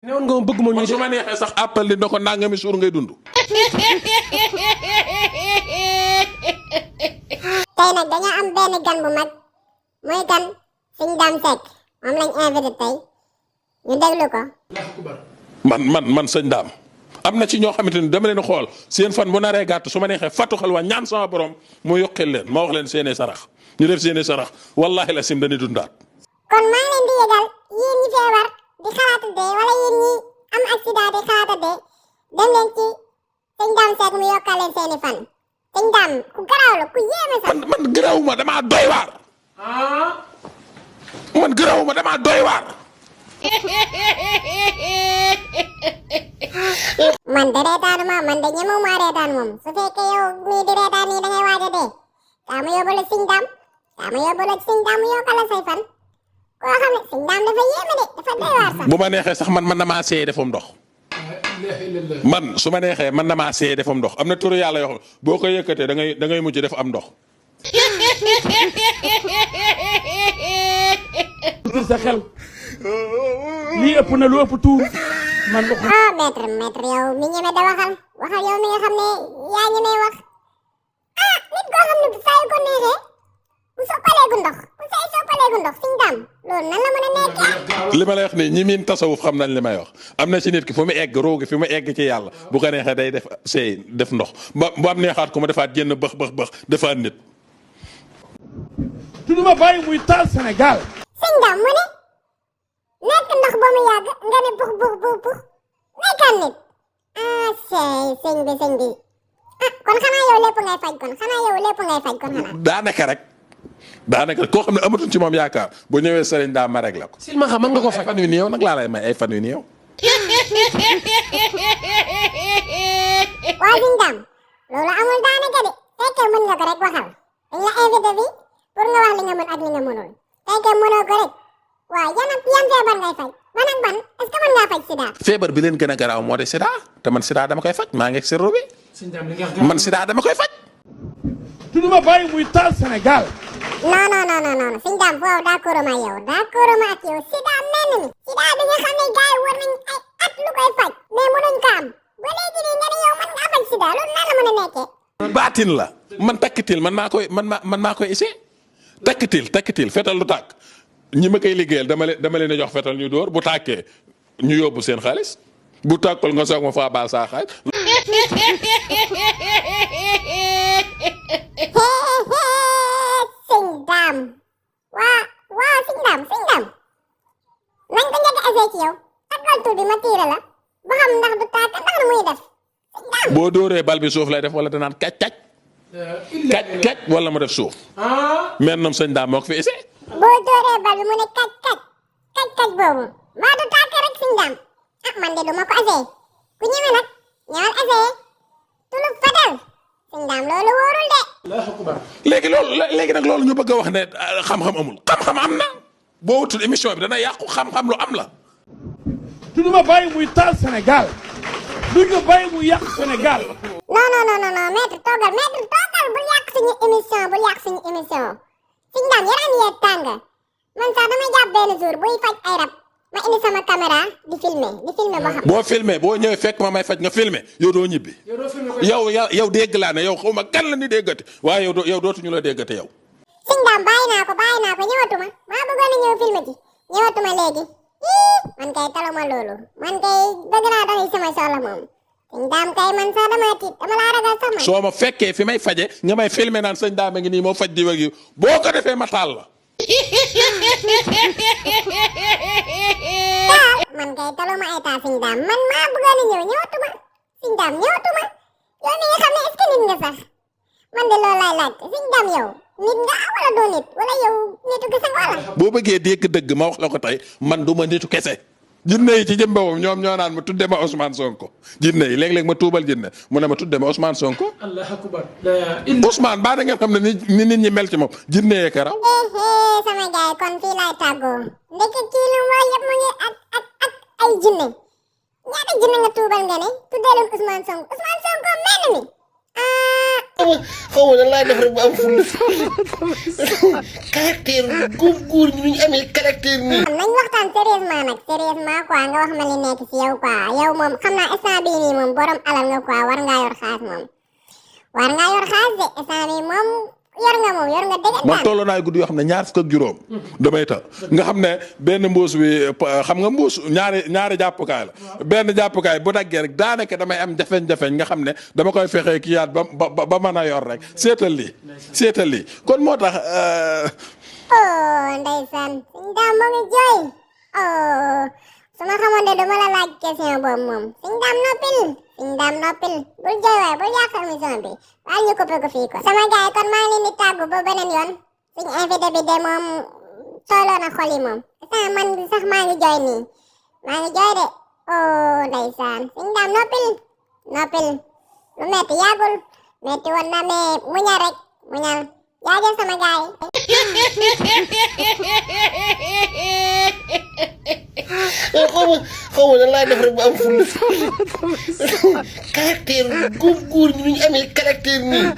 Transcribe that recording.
newoon nga ma bëgg ma man ñuy su ma neexee sax appel di na ko nangami suur ngay dund. tey nag dañoo am benn gan bu mag muy gan Sëñ Dame Seck moom lañ invité tey ñu déglu ko. man sëñ daam am na ci ñoo xamante ni dama leen xool seen fan bu naree gàtt su ma neexee fàttu xel waa ñaan sama borom mu yokkil leen ma wax leen seeni sarax ñu def seeni sarax wallahi la sim dañuy dundaat. kon maa ngi leen di yëgal yéen ñi feebar di xalaat a dee wala yéen ñi am accident di xalaat a dee dem leen ci Sëñ Dame Seck mu yokkal leen seeni fan. Sëñ Dame ku garaaw la ku yéeme sax. man gërawuma damaa doy waar. man gërawuma damaa doy waar. man de reetaanu ma man de ñemewuma reetaan moom su fekkee yow mii di reetaan nii da ngay waaj a dee saa ma yóbbu la Sëñ Dame saa ma yóbbu la Sëñ Dame mu yokkal la say fan koo xam ne Sëñ Dame dafa yéeme de dafa doy waar sax. bu ma neexee sax man damaa seey defum ndox. man su ma neexee man damaa seey defum ndox am na turu yàlla yoo xam boo ko yëkkatee da ngay mujj def am ndox. sa xel lii ëpp na lu ëpp tuur man waxu ah maître yow mi ñeme da waxal yow mi nga xam ne yaa ñeme wax ah nit koo xam ne bu saa yu ko neexee bu soppaleegu ndox bu saa yu soppaleegu ndox Sëñ Dame loolu nan la mën a nekkee. li ma lay wax nii ñi miin tasawuf xam nañ li may wax am na ci nit ki fu mu egg roogi fi mu egg ci yàlla bu ko neexee day def seey def ndox bu am neexaat ko mu defaat génn bëx defaat nit. tu ma bàyyi muy taal Sénégal. Sëñ Dame mu ne nekk ndox ba mu yàgg nga ne bux nekkaan nit ah sëñ bi ah kon xanaa yow lépp ngay faj kon xanaa. daanaka koo xam ne amatuñ ci moom yaakaar bu ñëwee sëriñ daa ma rek la ko. silmaxa mën nga ko faj. fan yu néew nag laa lay may ay fan yu néew. waa Sëñ Dame loolu amul daanaka de fekkee mën nga ko rek waxal dañ la invité bi pour nga wax li nga mën ak li nga mënul fekkee mënoo ko rek waaw yan feebar ngay faj ban ak ban est-ce que mën ngaa faj sida. feebar bi leen gën a garaaw moo de sida te man sida dama koy faj maa ngi ak sirru bi man sida dama koy faj. tu ma bàyyi muy taal Sénégal. non Sëñ Dame foofu d'accord ma ak yow sida mel ni sida bi nga xam ne gars yi war nañ ay at lu koy faj mais mënuñ ko am ba léegi nii nga ne yow mën ngaa faj sida loolu nan la mën a nekkee. baatin la man takkitil man maa koy essayé takkitil fetal lu tàkk ñi ma koy liggéeyal dama leen a jox fetal ñu dóor bu tàkkee ñu yóbbu seen xaalis bu tàkkul nga soog ma faa baal saa xaalis. Sëñ Dame waa Sëñ Dame nañ ko njëkk a essayé ci yow ak tur bi ma tiire la ba xam ndax du tàkk ndax nu muy def Sëñ Dame. boo dóoree bal bi suuf lay def wala danaan kàcc wala mu def suuf. mais ñoom Sëñ Dame moo ko fi essayé. boo dóoree bal bi mu ne kàcc boobu mbaa du tàkk rek Sëñ Dame ah man de du ma ko essayé ku ñëwee nag ñëwal essayé tulu fatal Sëñ Dame loolu wóorul de. léegi nag loolu ñu bëgg a wax ne xam-xam amul xam-xam am na boo wutul émission bi dana yàqu xam-xam lu am la. tu ma bàyyi muy taal Sénégal duñ ko bàyyi muy yàq Sénégal. non maître toogal bul yàq suñu émission Sëñ Dame yaram yee tàng man sax damay jàpp benn jour buy faj ay rab ma indi sama caméra di filmer ba xam. boo filmer boo ñëwee fekk ma may faj nga filmer yow doo ñibbi. yow dégg laa ne yow xaw ma kan la ni déggate waaye yow dootuñu la déggate yow. Sëñ Dame bàyyi naa ko ñëwatuma maa bëggoon a ñëw filmer ci ñëwatuma léegi man kay taluma loolu man kay bëgg naa doxi sama soxla moom Sëñ Dame kay man sax dama tiit dama laa ragal sax man. soo ma fekkee fi may faje nga may filmer naan Sëñ Dame ngi nii moo faj di wag yi boo ko defee ma taal la. man kay taluma état Sëñ Dame man maa bëggoon a ñëw ñëwatuma Sëñ Dame ñëwatuma yow mi nga xam ne est-ce que nit nga sax man de loolu laay laaj Sëñ Dame yow nit nga wala doo nit wala yow nitu kese wala. boo bëggee dégg dëgg ma wax la ko tey man du ma nitu kese jinne yi ci jëm boppam ñoom ñoo naan ma tudde ma Ousmane Sonko jinne yi léeg-léeg ma tuubal jinne mu ne ma tudde ma Ousmane Sonko. Allahu akbar. Ousmane baa da ngeen xam ne ni nit ñi mel ci moom jinne yee ka raw. sama gars kon fii laay tàggoo ndeke kii lu mu wax yëpp mu ngi ak ay jinne ñaata jinne nga tuubal nga ne tuddee leen Ousmane Sonko mel ni xaw ma nan laay def rek ba am ful caractère góor ñi ñu amee caractère nii. nañ waxtaan sérieusement nag sérieusement quoi nga wax ma li nekk ci yow quoi yow moom xam naa instant bii nii moom borom alal nga quoi war ngaa yor xaalis moom war ngaa yor xaalis de instant bii moom yor nga dëgg man tolloo naa guddi yoo xam ne ñaar fukk ak juróom damay ta nga xam ne benn mbuus bi xam nga mbuus ñaari jàppukaay la benn jàppukaay bu daggee rek daanaka damay am jafeñ-jafeñ nga xam ne dama koy fexee kii yaat ba mën a yor rek seetal lii kon moo tax oh ndeysaan Sëñ Dame moo ngi jooy oh su ma xamoon de dama la laaj question boobu moom Sëñ Dame noppil bul jooy waaye bul yàq émission bi waaye ñu coupé ko fii ko sama gars yi kon maa ngi leen di tàggu ba beneen yoon suñu invité bi de moom tooloo na xol yi moom man sax maa ngi jooy nii maa ngi jooy de oh ndeysaan Sëñ Dame noppil lu metti yàggul metti woon na mais muñal rek muñal jaajëf sama gars yi xaw ma nan laay def rek ba am ful caractère góor ñi ñu amee caractère nii.